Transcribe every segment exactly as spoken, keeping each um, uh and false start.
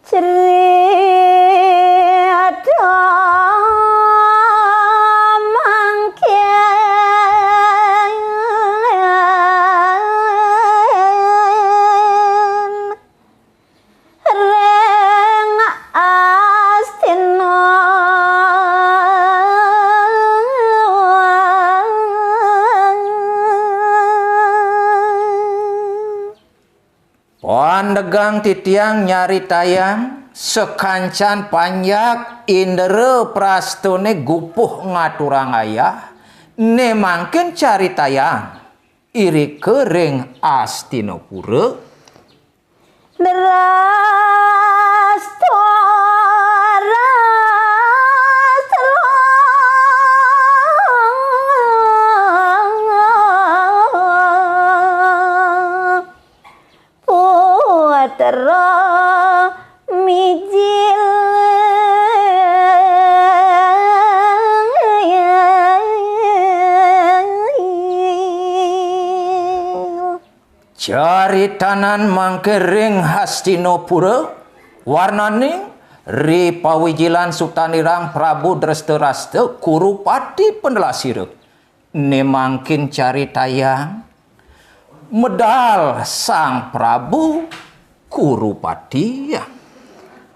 Cerita mangkin ring Astina. Pandegang titiang nyaritayang sakancan panjak Indra Prastané gupuh ngaturang ayah, né mangkin caritayang irika ring Astinapura. Drasta, drasta. Putra mijil. Caritanan mangkin ring Hastinapura, warnaning ri pawijilan sutanirang Prabu Drestadrasta, Kurupati Pandalasira. Né mangkin caritayang medal Sang Prabu Kurupati.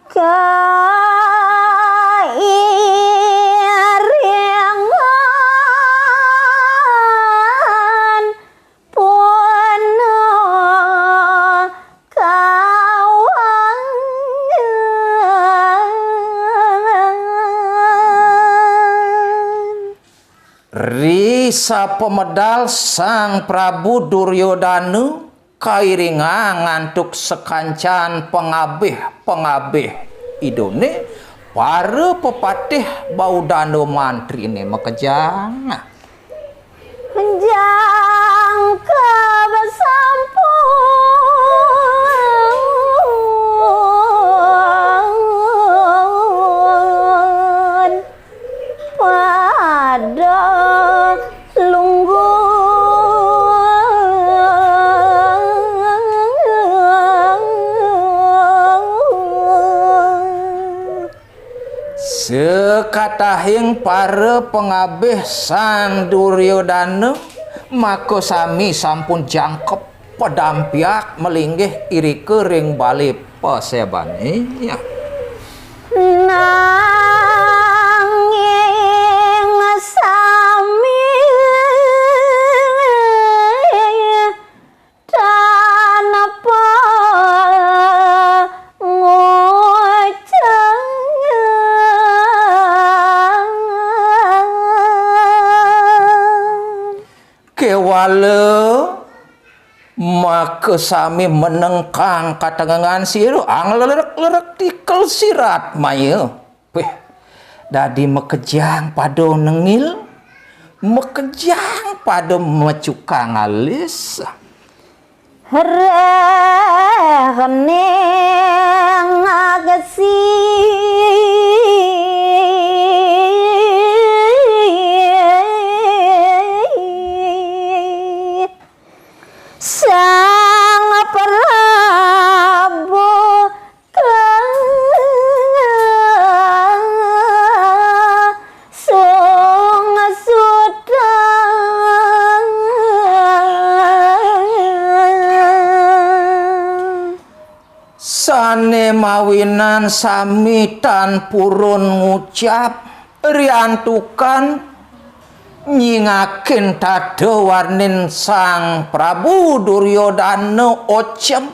Kairingan punakawan. Ri sapamedal Sang Prabu Duryodana kairingang antuk sakancan pangabih-pangabih Idané, para pepatih Baudanda mantriné makejang. Menjang kabesampun pada lungguh. Sekatahing para pangabih Sang Duryodana makasami sampun jangkep padampiak malinggih irika ring balé pasebané. Nanging sami tanpa ngucap. Kéwala makasami menengkang katengengan sira, anglelerek-lerek tikel sirat maya. Wéh, dadi makejang pada nengil, makejang pada mecukang alis. Réh ning aksi. Sang Prabu kasungsutang. Sané mawinan sami tan purun ngucap, riantukan nyingakin tata warnin Sang Prabu Duryodana ocem,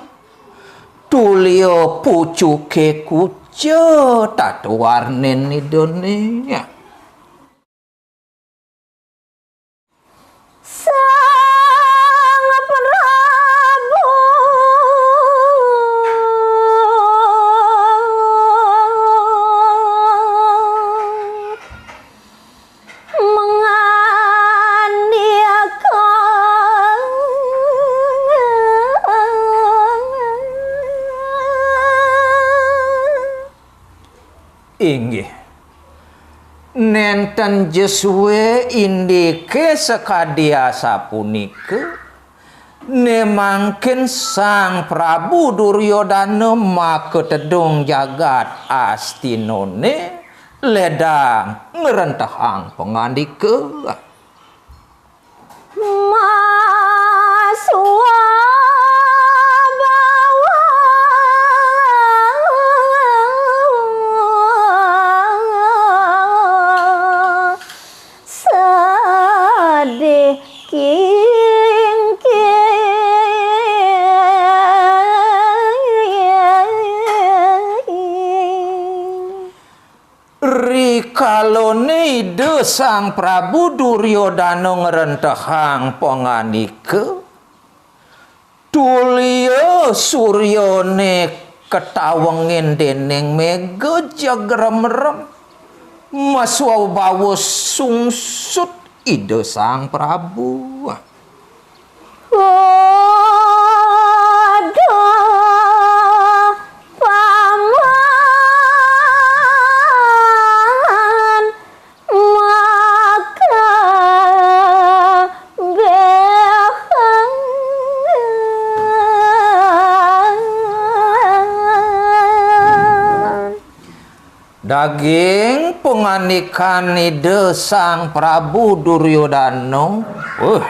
tulia pucuké kuca tata warnin Idané. Sang Prabu mangandika. Inggih. Nénten ja sué indiké sakadi asapunika, Né mangkin Sang Prabu Duryodana makatedung jagat Astinane ledang ngrentehang pangandika. Rikalané Ida Sang Prabu Duryodana ngrentehang pangandika, tulia suryané katawengin déning méga jegremrem, maswabawa sungsut Ida Sang Prabu. Daging pangandikan Ida Sang Prabu Duryodana, uh,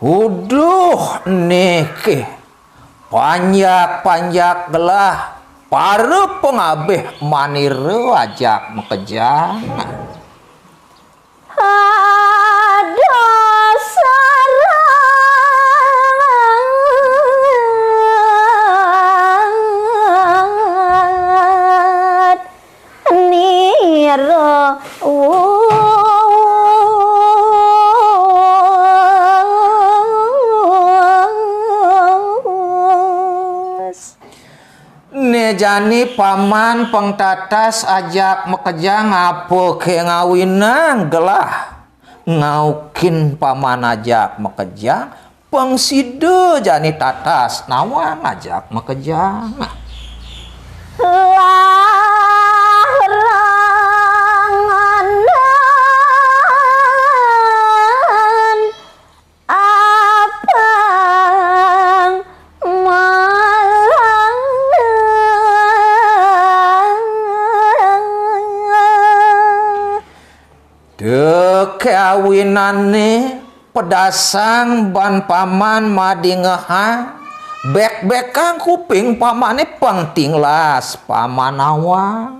uduh niki panjak-panjak gelah para pangabih manira ajak makejang. Né jani paman pang tatas ajak makejang, apa ké ngawinang gelah ngaukin paman ajak makejang, pang sida jani tatas nawang ajak makejang. Dek awinané pedasang ban paman madingehang, bék-békang kuping pamané pang tinglas paman nawang.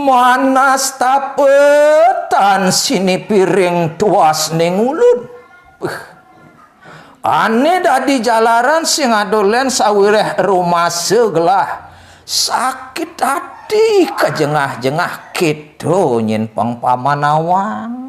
Manas tapetan sini piring tuas ning ulun. Ané dadi jalaran sing adolen sawiréh rumasa gelah sakit ati kajengah-jengah kéto nyén pang paman nawang.